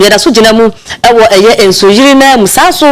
Yɛda so gyina mu wɔ ɛyɛ nsuoyiri no ara mu. Saa nso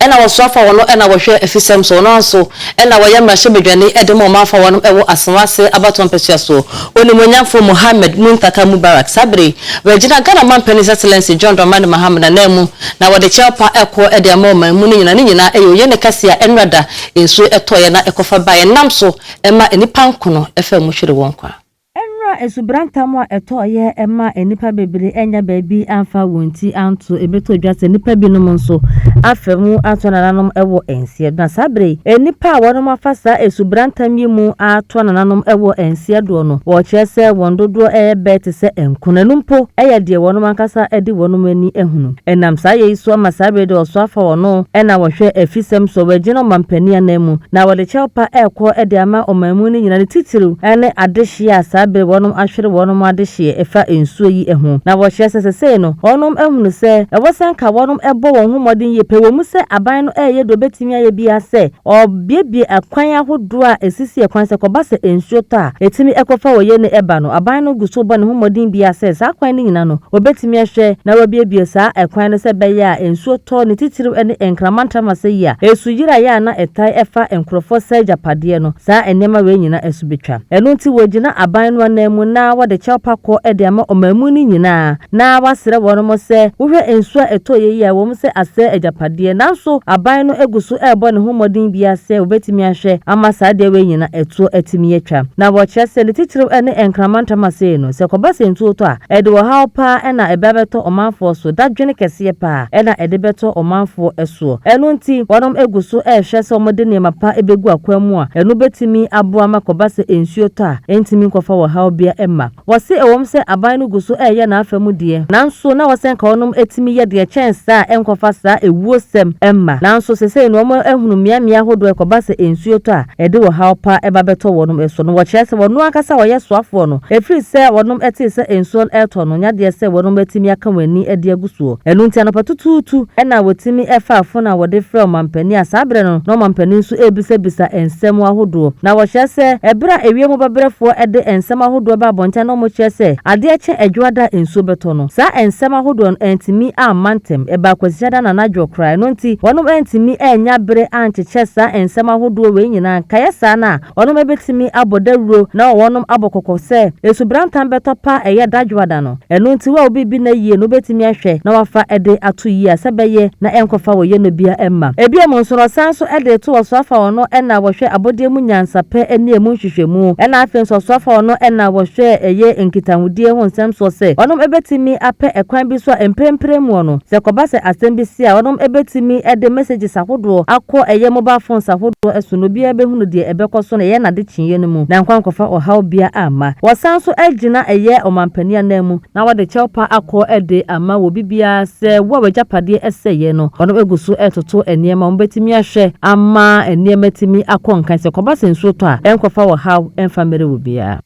na wɔsoa fa wɔn na wɔhwɛ afisɛm so. Ɔno nso na wɔyɛ mmarahyɛbadwani de ma ɔmanfoɔ a wɔnom wɔ Asawase abatoɔ mpɛsoa soɔ. Onimuonyamfoɔ Mohammed Muntaka Mubarak saa bere yi wagyina Ghana Manpanin His Excellency John Dramani Mahama n'ananmu na wɔde kyɛw pa rekɔ de ama ɔman mu no nyinaa. Ne nyinaa ɛyɛ oyɛ ne kɛseɛ a ɛnnora da nsuo tɔeɛ na ɛkɔfa baeɛ nam so ma nnipa nkono faa mu hwere wɔn nkwa. Ɛnnora asubrantam a ɛtɔeɛ ma nnipa bebree annya baabi amfa wɔn ti anto. Ɛbɛtɔ dwa sɛ nnipa binom nso afa mu atoa nananom wɔ nseɛ do. Na saa berɛ yi, nnipa a wɔnom afa saa asubrantam yi mu atoa nananom wɔ nseɛ doɔ no, wɔkyerɛ sɛ wɔn dodoɔ yɛ bɛɛ te sɛ nkono. Ɛno mpo yɛ deɛ wɔnom ankasa de wɔnom ani ahunu. Ɛnam saa yei so ama saa berɛ yi deɛ ɔsoa fa wɔn na wɔhwɛ afisɛm soɔ, wɔagyina ɔmampanin ananmu na wɔde kyɛwpa rekɔ de ama ɔmanmu no nyinaa, ne titiriw ne adehyeɛ a saa bere wɔnom ahwere wɔnom adehyeɛ ɛfa nsuo yi ho. Na wɔkyerɛ sɛ sesei no wɔnom ahunu sɛ ɛwɔ sɛ nka wɔnom bɔ wɔn ho mmɔden yie pɛ wɔ mu sɛ aban no reyɛ deɛ ɔbɛtumi ayɛ biara sɛ ɔrebuebue akwan ahodoɔ a ɛsisi ɛkwan sɛ kɔba sɛ nsuo tɔ a ɛtumi kɔfa wɔ yɛne ɛba no, aban no gu so rebɔ ne ho mmɔden biara sɛ saa kwan no nyina no wɔbɛtumi ahwɛ na wɔabuebue saa ɛkwan no sɛ ɛbɛyɛ a nsuo tɔ ne titiriw ne nkraman tramasa yi a ɛsu yeraeɛ a na ɛtae fa nkurɔfoɔ sɛe agyapadeɛ no, saa nneɛma wei nyina ɛso bɛtwa. Ɛno nti wɔgyina aban no ananmu na wɔde kyɛwpa kɔ de ama ɔmanmu no nyinaa na wɔasrɛ wɔnom sɛ wohwɛ nsuo a ɛtɔeɛ yi a ɛwɔ mu sɛ asɛe agyapadeɛ nanso aban no gu so rebɔ ne ho mmɔden biara sɛ wɔbɛtumi ahwɛ ama saa adeɛ wei nyina ɛtoɔ atumi atwa. Na wɔkyerɛ sɛ ne titiriw ne nkraman ntamasee no sɛ ɛkɔba sɛ nsuo tɔ a ɛde ɔhaw paa na ɛbɛ abɛtɔ ɔmanfoɔ so, dadwene kɛseɛ paa na ɛde bɛtɔ ɔmanfoɔ soɔ. Ɛno nti, wɔnom gu so rehwɛ sɛ wɔde nneɛma pa bɛgu akwan mu a ɛno bɛtumi aboa ma kɔba sɛ nsuo tɔ a, ɛntumi nkɔfa ɔhaw bia mma. Wɔse ɛwom sɛ aban no gu so reyɛ n'afa mu deɛ, nanso na wɔsɛ nka wɔnom tumi yɛ deɛ ɛkyɛn saa a ɛnkɔfa saa ɛwuo sɛm mma. Nanso sesei no wɔn ahunu mmeammea ahodoɔ a ɛkɔba sɛ nsuo tɔ a, ɛde ɔhaw pa ba bɛtɔ wɔnom so no. Wɔkyerɛ sɛ wɔno ankasa a wɔyɛ soafoɔ no, ɛfiri sɛ wɔnom tee sɛ nsuo no retɔ no, nyɛ adeɛ sɛ wɔnom atumi aka wɔn ani de agu soɔ. Ɛno nti anɔpa tutuutu na wɔtumi faa fon a wɔde frɛ ɔmampanin a saa berɛ no na ɔmampanin nso rebisabisa nsɛm ahodoɔ. Na wɔkyerɛ sɛ ɛberɛ a ewiem bɛbrɛfoɔ de nsɛm ahodoɔ ba abɔnten na wɔkyerɛ sɛ adeɛ kye Ɛdwoada a nsuo bɛtɔ no, saa nsɛm ahodoɔ no antumi amma ntɛm, ɛbaa Kwasiada na anadwo koraa. Ɛno nti wɔnom antumi annya bere ankyekyɛ saa nsɛm ahodoɔ wei nyinaa. Nkaeɛ saa no a, wɔnom bɛtumi abɔ dawuro na wɔnom abɔ kɔkɔ sɛ esubrantan bɛtɔ pa a ɛyɛ dadwoada no. Ɛno nti wo a wo biribi nna yie no wobɛtumi ahwɛ na wafa de ato yie a sɛ bɛyɛ na ɛnkɔfa wɔ yɛ no bia mma. Ebiom nso no ɔsan nso de reto ɔsoafa ɔno na wɔhwɛ abɔdeɛ mu nyansapɛ ne ɛmu nhwehwɛmu ɛna afei nso ɔsoafa ɔno na wɔhwɛ ɛyɛ nkitahodie ho nsɛm soɔ sɛ wɔnom bɛtumi apɛ ɛkwan bi so a mprempren muɔ no sɛ ɛkɔba sɛ asɛm bi si a wɔnom bɛtumi de messages ahodoɔ akɔ ɛyɛ mobile phones ahodoɔ so na obiara bɛhunu deɛ ɛbɛkɔ so na ɛyɛ n'adekyeeɛ no mu na nkwa nkɔfa ɔhaw biara amma. Wɔsan nso agyina ɛyɛ ɔmanpanin ananmu na wɔde kyɛwpa akɔ de ama wɔ bibiara sɛ wo a w'agyapadeɛ sɛeɛ no wɔnom gu so retoto nneɛma wɔbɛtumi ahwɛ ama nneɛma atumi akɔ nkan sɛ ɛkɔba sɛ nsuo tɔ a ɛnkɔfa ɔhaw ɛmfa mmɛrɛ obiara.